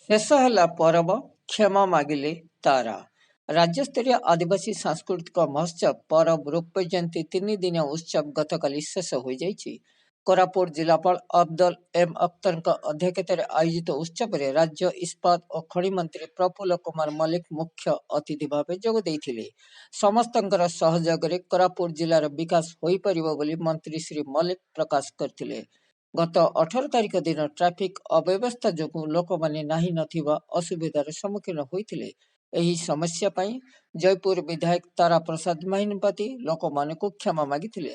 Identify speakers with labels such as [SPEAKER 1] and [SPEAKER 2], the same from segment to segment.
[SPEAKER 1] ଶେଷ ହେଲା ପରବ, କ୍ଷମା ମାଗିଲେ ତାରା। ରାଜ୍ୟସ୍ତରୀୟ ଆଦିବାସୀ ସାଂସ୍କୃତିକ ମହୋତ୍ସବ ପରବ ରୌପ୍ୟ ଜୟନ୍ତୀ 3 ଦିନିଆ ଉତ୍ସବ ଗତକାଲି ଶେଷ ହୋଇଯାଇଛି। କୋରାପୁଟ ଜିଲ୍ଲାପାଳ ଅଫଦଲ ଏମ୍ ଅଖତରଙ୍କ ଅଧ୍ୟକ୍ଷତାରେ ଆୟୋଜିତ ଉତ୍ସବରେ ରାଜ୍ୟ ଇସ୍ପାତ ଓ ଖଣି ମନ୍ତ୍ରୀ ପ୍ରଫୁଲ୍ଲ କୁମାର ମଲ୍ଲିକ ମୁଖ୍ୟ ଅତିଥି ଭାବେ ଯୋଗ ଦେଇଥିଲେ। ସମସ୍ତଙ୍କର ସହଯୋଗରେ କୋରାପୁଟ ଜିଲ୍ଲାର ବିକାଶ ହୋଇପାରିବ ବୋଲି ମନ୍ତ୍ରୀ ଶ୍ରୀ ମଲ୍ଲିକ ପ୍ରକାଶ କରିଥିଲେ। ଗତ 18 ତାରିଖ ଦିନ ଟ୍ରାଫିକ ଅବ୍ୟବସ୍ଥା ଯୋଗୁଁ ଲୋକମାନେ ନାହିଁ ନଥିବା ଅସୁବିଧାର ସମ୍ମୁଖୀନ ହୋଇଥିଲେ। ଏହି ସମସ୍ୟା ପାଇଁ ଜୟପୁର ବିଧାୟକ ତାରା ପ୍ରସାଦ ବାହିନୀପତି ଲୋକମାନଙ୍କୁ କ୍ଷମା ମାଗିଥିଲେ।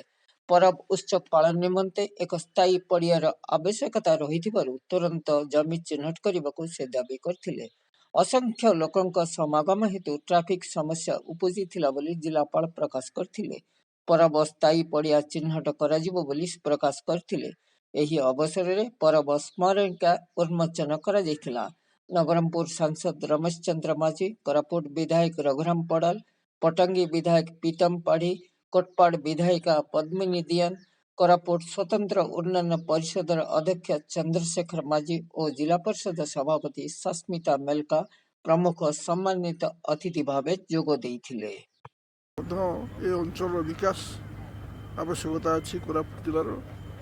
[SPEAKER 1] ପରବ ଉତ୍ସବ ପାଳନ ନିମନ୍ତେ ଏକ ସ୍ଥାୟୀ ପଡ଼ିଆର ଆବଶ୍ୟକତା ରହିଥିବାରୁ ତୁରନ୍ତ ଜମି ଚିହ୍ନଟ କରିବାକୁ ସେ ଦାବି କରିଥିଲେ। ଅସଂଖ୍ୟ ଲୋକଙ୍କ ସମାଗମ ହେତୁ ଟ୍ରାଫିକ ସମସ୍ୟା ଉପୁଜିଥିଲା ବୋଲି ଜିଲ୍ଲାପାଳ ପ୍ରକାଶ କରିଥିଲେ। ପରବ ସ୍ଥାୟୀ ପଡ଼ିଆ ଚିହ୍ନଟ କରାଯିବ ବୋଲି ପ୍ରକାଶ କରିଥିଲେ। ଏହି ଅବସରରେ ପରବ ସ୍ମାରକିକା ଉନ୍ମୋଚନ କରାଯାଇଥିଲା। ନବରଙ୍ଗପୁର ସାଂସଦ ରମେଶ ଚନ୍ଦ୍ର ମାଝୀ, କୋରାପୁଟ ବିଧାୟକ ରଘୁରାମ ପଡ଼ାଲ, ପଟାଙ୍ଗୀ ବିଧାୟକ ପ୍ରୀତମ ପାଢ଼ୀ, କୋଟପାଡ଼ ବିଧାୟିକା ପଦ୍ମିନୀ ଦିଆନ, କୋରାପୁଟ ସ୍ୱତନ୍ତ୍ର ଉନ୍ନୟନ ପରିଷଦର ଅଧ୍ୟକ୍ଷ ଚନ୍ଦ୍ରଶେଖର ମାଝୀ ଓ ଜିଲ୍ଲା ପରିଷଦ ସଭାପତି ସସ୍ମିତା ମେଲକା ପ୍ରମୁଖ ସମ୍ମାନିତ ଅତିଥି ଭାବେ ଯୋଗ ଦେଇଥିଲେ।
[SPEAKER 2] ମଧ୍ୟ ଏ ଅଞ୍ଚଳର ବିକାଶ ଆବଶ୍ୟକତା ଅଛି। କୋରାପୁଟ ଜିଲ୍ଲାର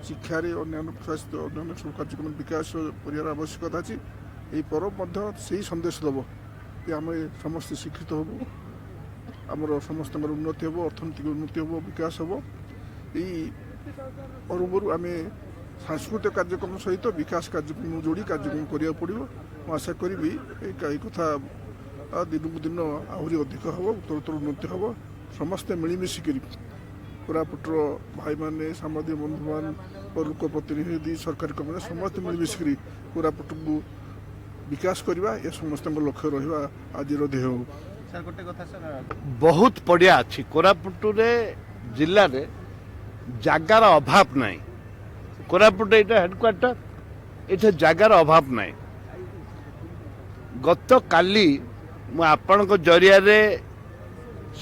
[SPEAKER 2] ଶିକ୍ଷାରେ, ଅନ୍ୟାନ୍ୟ ସ୍ୱାସ୍ଥ୍ୟ, ଅନ୍ୟାନ୍ୟ ସବୁ କାର୍ଯ୍ୟକ୍ରମ ବିକାଶ କରିବାର ଆବଶ୍ୟକତା ଅଛି। ଏହି ପରବ ମଧ୍ୟ ସେଇ ସନ୍ଦେଶ ଦେବ ଯେ ଆମେ ସମସ୍ତେ ଶିକ୍ଷିତ ହେବୁ, ଆମର ସମସ୍ତଙ୍କର ଉନ୍ନତି ହେବ, ଅର୍ଥନୈତିକ ଉନ୍ନତି ହେବ, ବିକାଶ ହେବ। ଏଇ ପର୍ବରୁ ଆମେ ସାଂସ୍କୃତିକ କାର୍ଯ୍ୟକ୍ରମ ସହିତ ବିକାଶ କାର୍ଯ୍ୟକ୍ରମ ଯୋଡ଼ି କାର୍ଯ୍ୟକ୍ରମ କରିବାକୁ ପଡ଼ିବ। ମୁଁ ଆଶା କରିବି ଏଇ କଥା ଦିନକୁ ଦିନ ଆହୁରି ଅଧିକ ହେବ, ଉତ୍ତରୋତ୍ତର ଉନ୍ନତି ହେବ। ସମସ୍ତେ ମିଳିମିଶିକରି କୋରାପୁଟର ଭାଇମାନେ, ସାମ୍ବାଦିକ ବନ୍ଧୁମାନେ, ଲୋକ ପ୍ରତିନିଧି, ସରକାରୀ କର୍ମଚାରୀ ସମସ୍ତେ ମିଳିମିଶିକରି କୋରାପୁଟକୁ ବିକାଶ କରିବା, ଏ ସମସ୍ତଙ୍କ ଲକ୍ଷ୍ୟ ରହିବା ଆଜିର ଧ୍ୟେୟ ହଉ।
[SPEAKER 3] ସାର୍, ଗୋଟେ କଥା ସାର୍।
[SPEAKER 4] ବହୁତ ପଡ଼ିଆ ଅଛି କୋରାପୁଟରେ। ଜିଲ୍ଲାରେ ଜାଗାର ଅଭାବ ନାହିଁ। କୋରାପୁଟ ଏଇଟା ହେଡ଼କ୍ୱାର୍ଟର, ଏଠି ଜାଗାର ଅଭାବ ନାହିଁ। ଗତକାଲି ମୁଁ ଆପଣଙ୍କ ଜରିଆରେ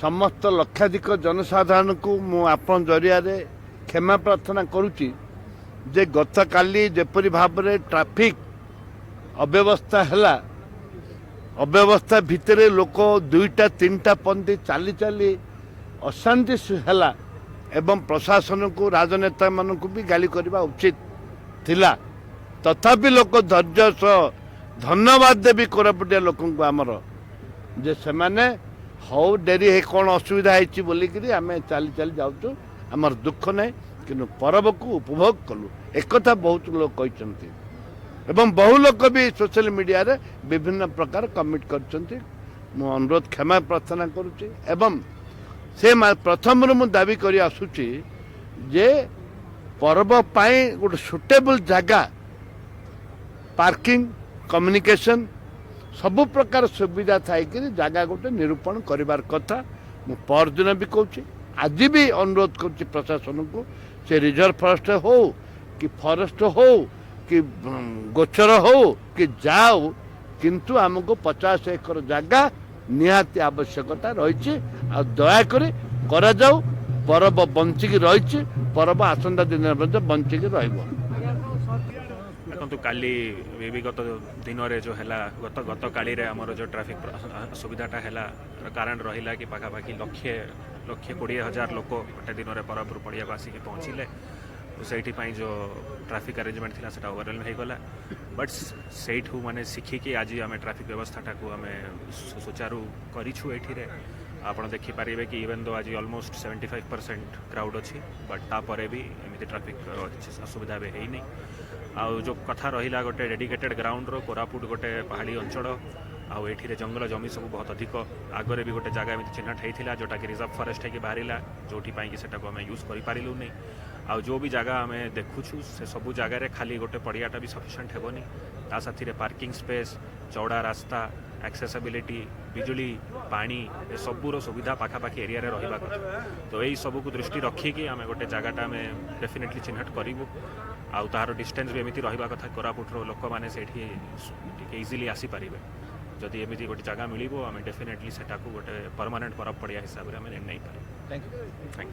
[SPEAKER 4] ସମସ୍ତ ଲକ୍ଷାଧିକ ଜନସାଧାରଣଙ୍କୁ ମୁଁ ଆପଣଙ୍କ ଜରିଆରେ କ୍ଷମା ପ୍ରାର୍ଥନା କରୁଛି ଯେ ଗତକାଲି ଯେପରି ଭାବରେ ଟ୍ରାଫିକ୍ ଅବ୍ୟବସ୍ଥା ହେଲା, ଅବ୍ୟବସ୍ଥା ଭିତରେ ଲୋକ 2ଟା 3ଟା ପନ୍ଥି ଚାଲି ଚାଲି ଅଶାନ୍ତି ହେଲା ଏବଂ ପ୍ରଶାସନକୁ, ରାଜନେତାମାନଙ୍କୁ ବି ଗାଳି କରିବା ଉଚିତ ଥିଲା। ତଥାପି ଲୋକ ଧୈର୍ଯ୍ୟ ସହ, ଧନ୍ୟବାଦ ଦେବି କୋରାପୁଟିଆ ଲୋକଙ୍କୁ ଆମର ଯେ ସେମାନେ ହଉ ଡେରି ହେଇ କ'ଣ ଅସୁବିଧା ହେଇଛି ବୋଲିକିରି ଆମେ ଚାଲି ଚାଲି ଯାଉଛୁ, ଆମର ଦୁଃଖ ନାହିଁ, କିନ୍ତୁ ପରବକୁ ଉପଭୋଗ କଲୁ। ଏକଥା ବହୁତ ଲୋକ କହିଛନ୍ତି ଏବଂ ବହୁ ଲୋକ ବି ସୋସିଆଲ ମିଡ଼ିଆରେ ବିଭିନ୍ନ ପ୍ରକାର କମେଣ୍ଟ କରିଛନ୍ତି। ମୁଁ ଅନୁରୋଧ, କ୍ଷମା ପ୍ରାର୍ଥନା କରୁଛି ଏବଂ ସେ ପ୍ରଥମରୁ ମୁଁ ଦାବି କରି ଆସୁଛି ଯେ ପର୍ବ ପାଇଁ ଗୋଟେ ସୁଟେବଲ୍ ଜାଗା, ପାର୍କିଂ, କମ୍ୟୁନିକେସନ୍, ସବୁ ପ୍ରକାର ସୁବିଧା ଥାଇକିରି ଜାଗା ଗୋଟେ ନିରୂପଣ କରିବାର କଥା। ମୁଁ ପରଦିନ ବି କହୁଛି, ଆଜି ବି ଅନୁରୋଧ କରୁଛି ପ୍ରଶାସନକୁ, ସେ ରିଜର୍ଭ ଫରେଷ୍ଟ ହଉ କି ଫରେଷ୍ଟ ହଉ କି ଗୋଚର ହଉ କି ଯାହା ହଉ, କିନ୍ତୁ ଆମକୁ 50 ଏକର ଜାଗା ନିହାତି ଆବଶ୍ୟକତା ରହିଛି। ଆଉ ଦୟାକରି କରାଯାଉ। ପରବ ବଞ୍ଚିକି ରହିଛି, ପରବ ଆସନ୍ତା ଦିନରେ ମଧ୍ୟ ବଞ୍ଚିକି ରହିବ।
[SPEAKER 5] ଦେଖନ୍ତୁ, କାଲି ବିଗତ ଦିନରେ ଯେଉଁ ହେଲା, ଗତକାଲିରେ ଆମର ଯେଉଁ ଟ୍ରାଫିକ୍ ଅସୁବିଧାଟା ହେଲା, କାରଣ ରହିଲା କି ପାଖାପାଖି ଲକ୍ଷେ 1,20,000 ଲୋକ ଗୋଟେ ଦିନରେ ପରବରୁ ପଡ଼ିଆକୁ ଆସିକି ପହଞ୍ଚିଲେ। ତ ସେଇଥିପାଇଁ ଯେଉଁ ଟ୍ରାଫିକ୍ ଆରେଞ୍ଜମେଣ୍ଟ ଥିଲା, ସେଟା ଓଭରୱେଲ୍ମ ହେଇଗଲା। ବଟ୍ ସେଇଠୁ ମାନେ ଶିଖିକି ଆଜି ଆମେ ଟ୍ରାଫିକ୍ ବ୍ୟବସ୍ଥାଟାକୁ ଆମେ ସୁଚାରୁ କରିଛୁ। ଏଇଠିରେ ଆପଣ ଦେଖିପାରିବେ କି ଇଭେନ୍ ଦୋ ଆଜି ଅଲମୋଷ୍ଟ 75% କ୍ରାଉଡ୍ ଅଛି, ବଟ୍ ତାପରେ ବି ଏମିତି ଟ୍ରାଫିକ୍ କିଛି ଅସୁବିଧା ଏବେ ହେଇନି। ଆଉ ଯେଉଁ କଥା ରହିଲା ଗୋଟେ ଡେଡିକେଟେଡ୍ ଗ୍ରାଉଣ୍ଡର, କୋରାପୁଟ ଗୋଟେ ପାହାଡ଼ି ଅଞ୍ଚଳ ଆଉ ଏଠିରେ ଜଙ୍ଗଲ ଜମି ସବୁ ବହୁତ ଅଧିକ। ଆଗରେ ବି ଗୋଟେ ଜାଗା ଏମିତି ଚିହ୍ନଟ ହେଇଥିଲା, ଯେଉଁଟାକି ରିଜର୍ଭ ଫରେଷ୍ଟ ହେଇକି ବାହାରିଲା, ଯେଉଁଠି ପାଇଁକି ସେଟାକୁ ଆମେ ୟୁଜ୍ କରିପାରିଲୁନି। ଆଉ ଯେଉଁ ବି ଜାଗା ଆମେ ଦେଖୁଛୁ, ସେ ସବୁ ଜାଗାରେ ଖାଲି ଗୋଟେ ପଡ଼ିଆଟା ବି ସଫିସିଏଣ୍ଟ ହେବନି। ତା ସାଥିରେ ପାର୍କିଂ ସ୍ପେସ୍, ଚଉଡ଼ା ରାସ୍ତା, ଆକ୍ସେସିବିଲିଟି, ବିଜୁଳି, ପାଣି, ଏସବୁର ସୁବିଧା ପାଖାପାଖି ଏରିଆରେ ରହିବା କଥା। ତ ଏଇ ସବୁକୁ ଦୃଷ୍ଟି ରଖିକି ଆମେ ଗୋଟେ ଜାଗାଟା ଆମେ ଡେଫିନେଟଲି ଚିହ୍ନଟ କରିବୁ। ଆଉ ତାହାର ଡିଷ୍ଟାନ୍ସ ବି ଏମିତି ରହିବା କଥା, କୋରାପୁଟର ଲୋକମାନେ ସେଇଠି ଟିକେ ଇଜିଲି ଆସିପାରିବେ। ଯଦି ଏମିତି ଗୋଟେ ଜାଗା ମିଳିବ, ଆମେ ଡେଫିନେଟଲି ସେଟାକୁ ଗୋଟେ ପରମାନେଣ୍ଟ ପରବ ପଡ଼ିଆ ହିସାବରେ ଆମେ ନେଇପାରିବୁ।
[SPEAKER 3] Thank you.
[SPEAKER 5] Thank.